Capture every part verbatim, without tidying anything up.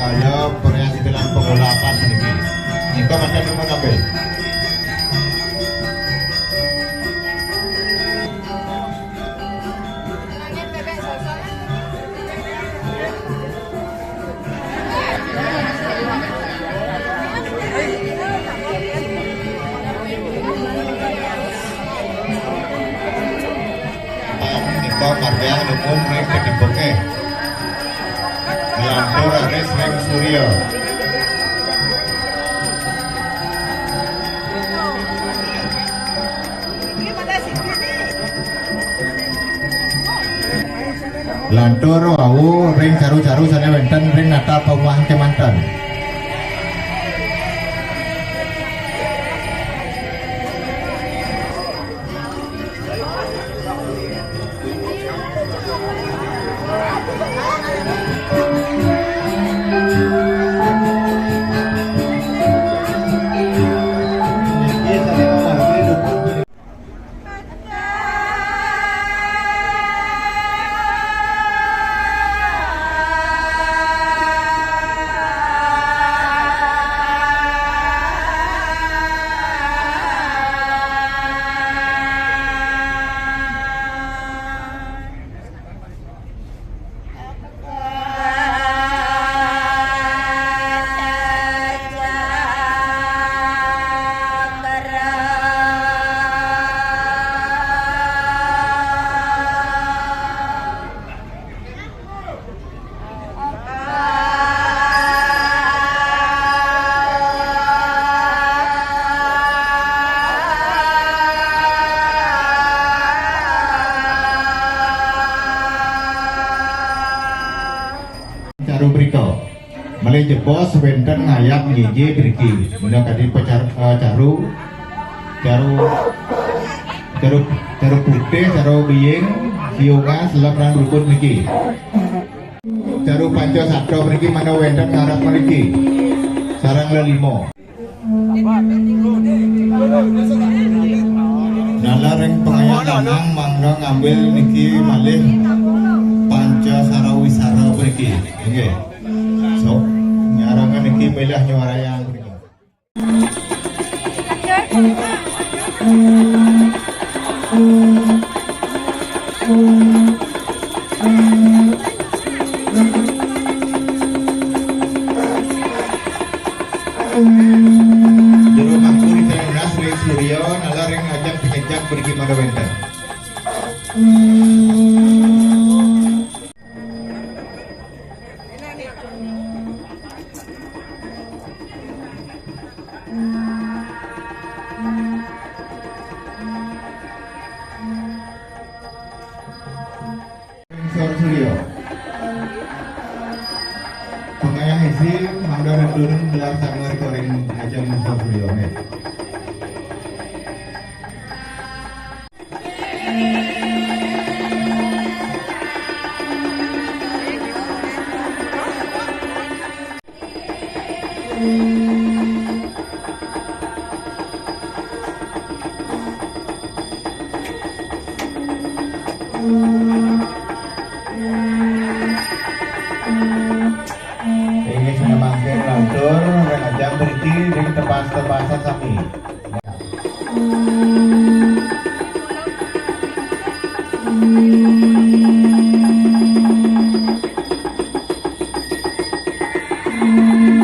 Manggala, variasi dalam pengolahan ini. Kita macam mana, Bel? Nika margiang dumun ring ketipuke. Lantur raris ring surya. Lantur wau ring caru-caru sane wenten ring natar pamuahan kemanten. Caru mrika. Malih jebos wenten ngayab nyiji driki. Mula kadi pacar-, eh, caru, caru, caru, caru putih, caru being, siungan, selep lan rukut niki. Caru panca satra mriki mangda wenten ngarep mriki. Sareng lelima. Nalering pengayah lanang mangda ngambil niki malih panca sarawisara mriki. Nggih. Sok nyarangan niki milih nyuarayang mriki. Jero mangku ring Sri Surya, nalering ajeng panyejak mriki mangda wenten. Sor Surya. Pengayah isi mangda netunin gelar sanga ring ajeng Sor Surya, nggih. Inggih, sane mangkin lantur, ring ajeng mriki, ring tepas-tepasan sami.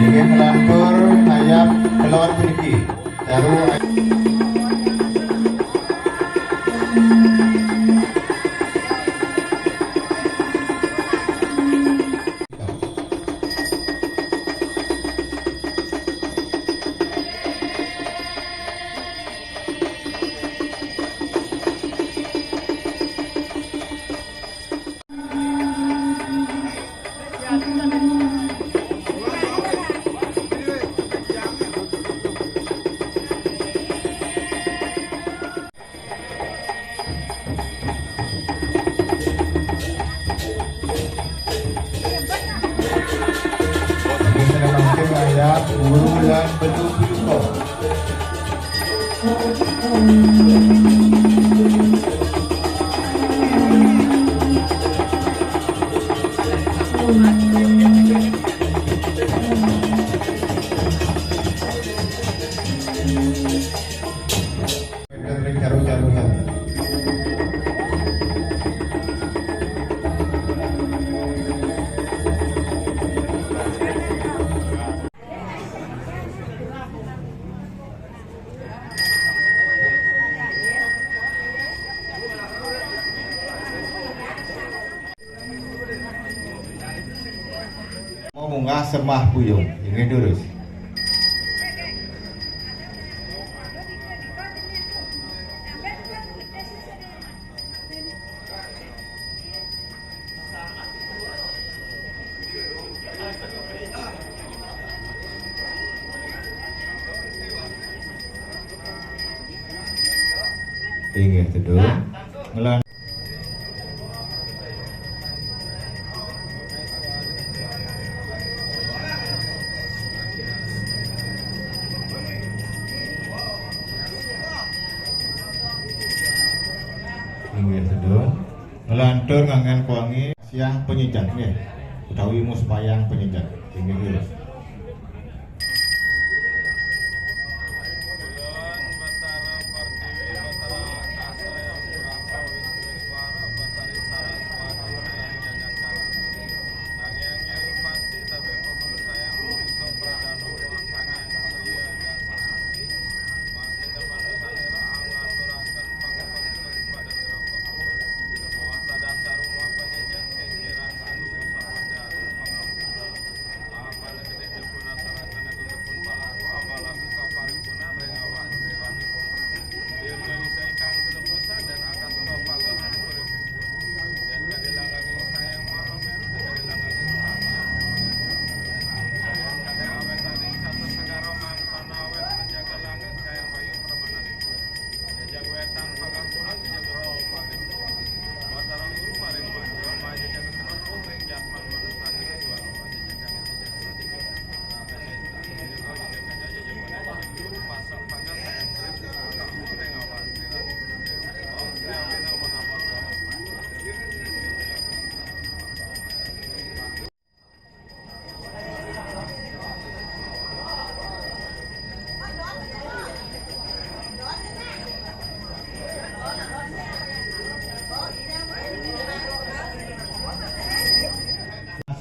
Inggih, lantur, ngayab kelod mriki. Caru. Mau munggah sembah puyung, inggih durus. Inggih, tedun. Ngelan. Inggih, tedun. Ngelantur nganggen kuangi siang penyejat, nggih. Utawi muspayang penyejat. Inggih, durus.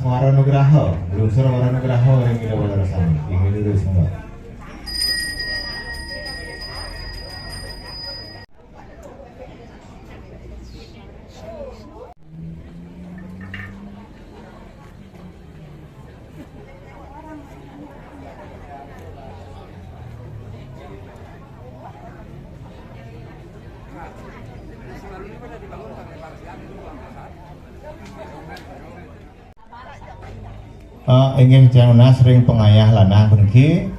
Wara Nugraha, Lungsur Wara Nugraha ring Ida Batara Sami. Inggih durus, monggo. Eh, inggih titiang nunas ring pangayah lanang puniki,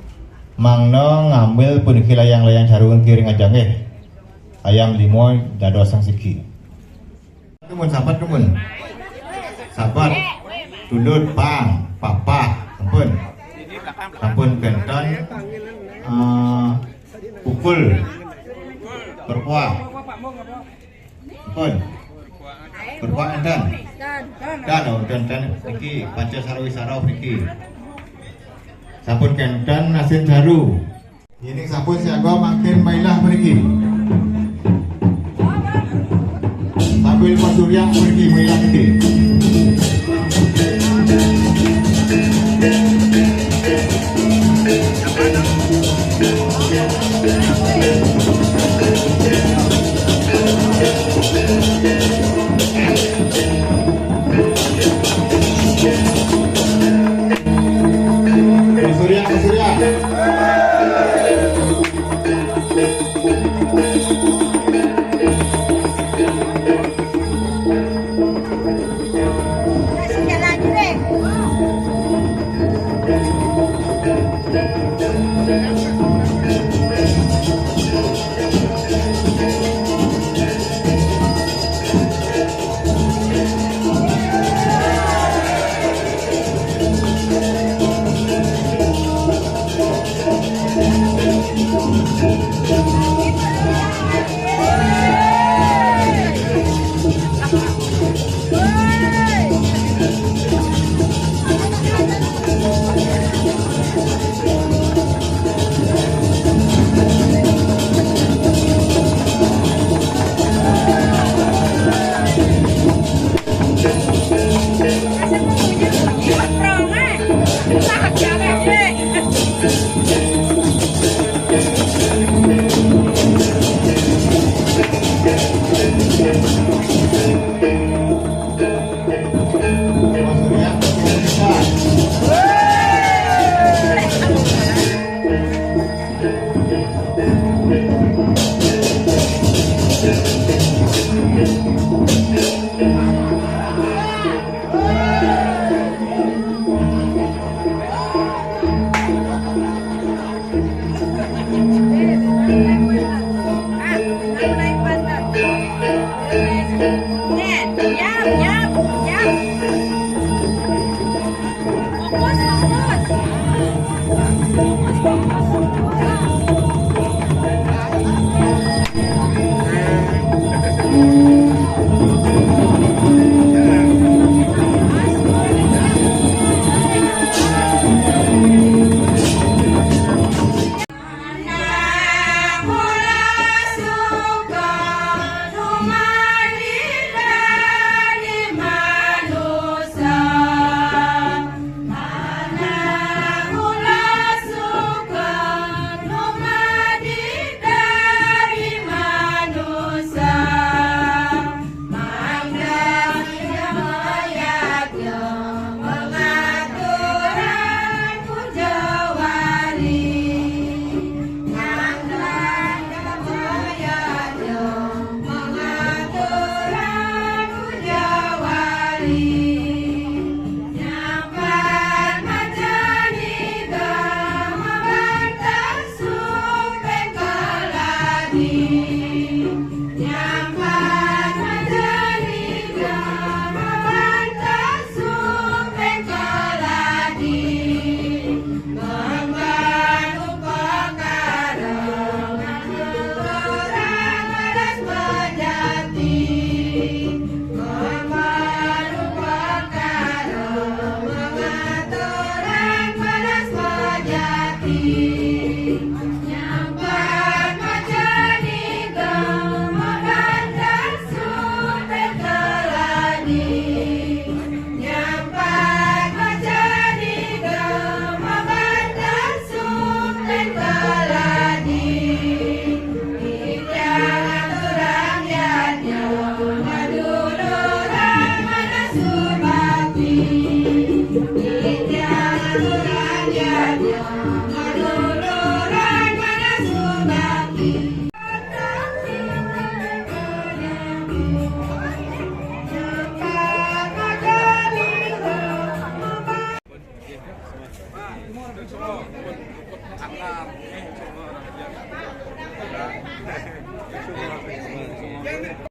mangda ngambil puniki layang-layang caru puniki ring ajeng, nggih. Ayam lima dados sang siki. Dumun, sabat, dumun. Sabat, tundut, pang, papah, ampun. Sampun kenten, eh, pukul, berkuah. Pun. Berkuah enten. Dan, oh, enten, enten niki panca sarwi sarau niki. Sampun kenten asin saru. Ini sampun siaga mangkin mailah mriki. Sambil pasuryak mriki mailah niki. Surya, Surya.